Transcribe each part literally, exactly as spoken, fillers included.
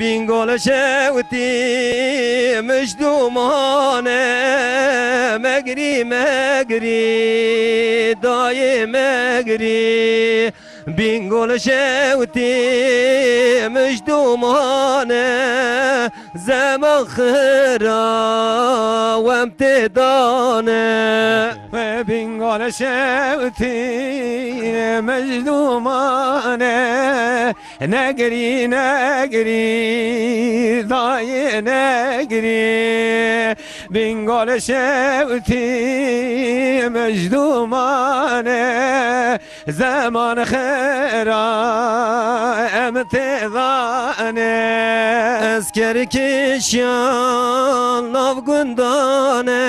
Bingol şewtî mij dumane, megrî megrî dayê megrî. Bingol şewtî mij dumane, zeman xira wem têdane. We bingol şewtî mij dumane, negirî, negirî, dayê negirî. Bingol şewtî mij dumane, zeman xira em têdane. Esker kişiyan nav gundane,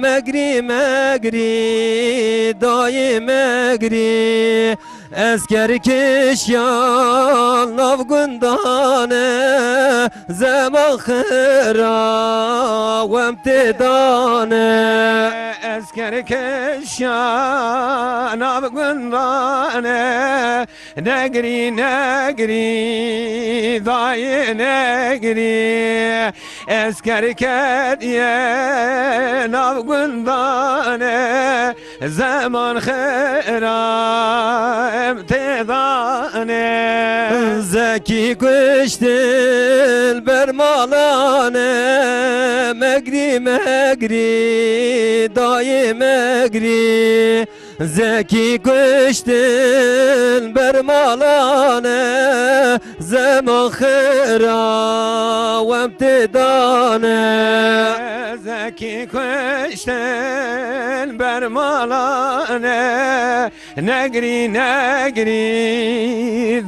megrî, megrî, dayê megrî. Esker kişiyan nav gundane, zeman xira wem têdane. Esker kişiyan nav gundane, negirî, negirî, dayê negirî. Esker kediye nav gundane, zeman xira em têdane. Zekî kuştin ber malane, megrî, megrî, dayê megrî. Zekî kuştin ber malane, zeman xira wem têdane. Zekî kuştin ber malane, negirî, negirî,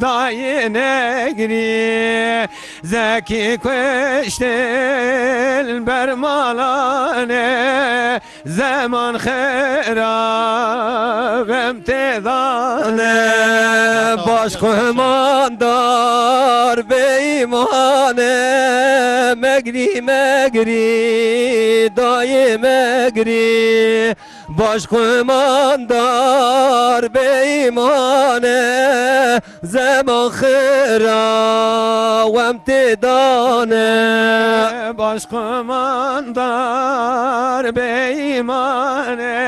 dayê negirî. Zekî kuştin ber malane, zeman xira wem têdane. Baş xwemandar bêîmane, megrî, megrî, dayê megrî. Baş xwemandar bêîmane, zeman xira wem têdane. Baş xwemandar bêîmane,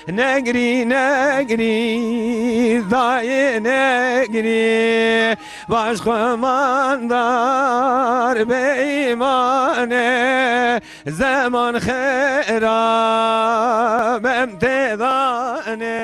negirî, negirî, dayê negirî. Baş xwemandar bêîmane, zeman xira wem têdane.